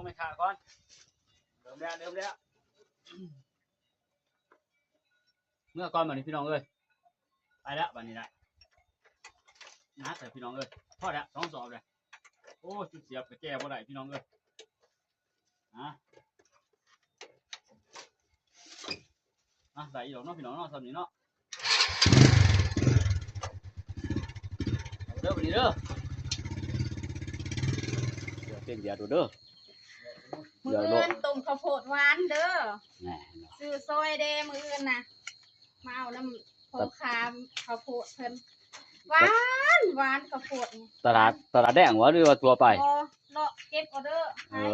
ແມ່ຄ້າກ່ອນ ເລີ່ມແລ້ວ ເລີ່ມແລ້ວ ເມືອກ່ອນບັດນີ້ພີ່ນ້ອງເອີຍ ໄປແລ້ວບັດນີ້ນະ ໜັກແລ້ວພີ່ນ້ອງເອີຍ ພໍແລ້ວ ສອງສອບແລ້ວ ໂອ້ຍ ຈຸດສຽບກໍແກ່ບໍ່ໄດ້ພີ່ນ້ອງເອີຍ ອາ ອາ ໄດ້ຢູ່ດອກເນາະພີ່ນ້ອງເນາະ ສ່ຳນີ້ເນາະ ເດີບັດນີ້ເດີ ເດີເຕັມເບຍໂດເດີ ມື້ອື່ນຕົ້ມເຂົ້າໂພດຫວານເດີ ແນ່ ຊື້ຊອຍເດ້ມື້ອື່ນນະ ມາເອົານຳພໍ່ຄ້າເຂົ້າໂພດເພິ່ນ ຫວານ ຫວານເຂົ້າໂພດນີ້ ຕະຫຼາດ ຕະຫຼາດແດງຫວາ ຫຼືວ່າທົ່ວໄປ? ບໍ່ ເລາະເກັບອອເດີ ເອີ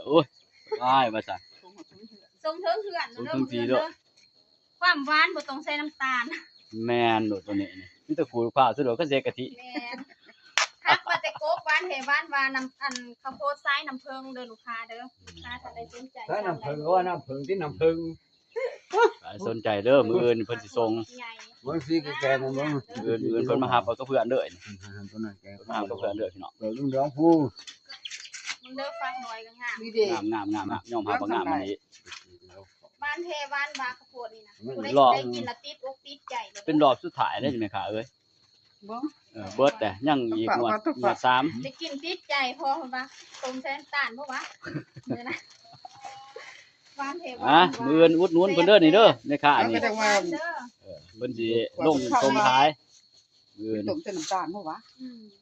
ໂອ້ຍ ອ້າຍ ວ່າຊັ້ນ ສົ່ງເຖິງເຮືອນ ສົ່ງເຖິງທີ່ເດີ ຄວາມຫວານບໍ່ຕ້ອງໃສ່ນ້ຳຕານ ແມ່ນໂລດ ໂຕນີ້ນີ້ ມີແຕ່ຂູດພ້າວສະດວກ ຄັນໃສ່ກະທິ ແມ່ນ ຄັກວ່າແຕ່ກົບ ຫວານແທ້ຫວານວ່າ ນ້ຳ ອັນ ເຂົ້າໂພດສາຍນ້ຳເຜິ້ງເດີລູກຄ້າເດີ ລູກຄ້າທ່ານໃດສົນໃຈ ສາຍນ້ຳເຜິ້ງ ເອີ ວ່ານ້ຳເຜິ້ງຕິ ນ້ຳເຜິ້ງ ໃຜສົນໃຈເດີ ມື້ອື່ນເພິ່ນຊິສົ່ງ ເບິ່ງສີແກ່ໆ ນຳເບິ່ງ ມື້ອື່ນ ມື້ອື່ນເພິ່ນມາຮັບເອົາກັບເພື່ອນເດີ ເພິ່ນມາຮັບກັບເພື່ອນເດີພີ່ນ້ອງ ເບິ່ງເຫຼືອງພູ ເບິ່ງເດີ ຝັກນ້ອຍກໍງາມ ງາມໆໆ ຍອມຮັບວ່າງາມອີ່ຫຼີ ຫວານແທ້ຫວານວ່າເຂົ້າໂພດນີ້ນະ ຜູ້ໃດ ລອບ ໄດ້ກິນລະຕິດອົກຕິດໃຈ ເປັນລອບສຸດທ້າຍເດ້ແມ່ຄ້າເອີຍ ບໍ່ ເອີ ເບິດແລ້ວ ຍັງອີກງວດ ງວດສາມ ໄດ້ກິນຕິດໃຈພໍເພິ່ນວ່າ ຕົ້ມໃສ່ນ້ຳຕານບໍ່ວະ ເດີນະ ຫວານແທ້ຫວານວ່າ ມື້ອື່ນອຸດໜູນເພິ່ນເດີນີ້ເດີ ແມ່ຄ້ານີ້ ເອີ ເພິ່ນຊິລົງສົ່ງຂາຍ ມື້ອື່ນ ຕົ້ມໃສ່ນ້ຳຕານບໍ່ວະ ອືມ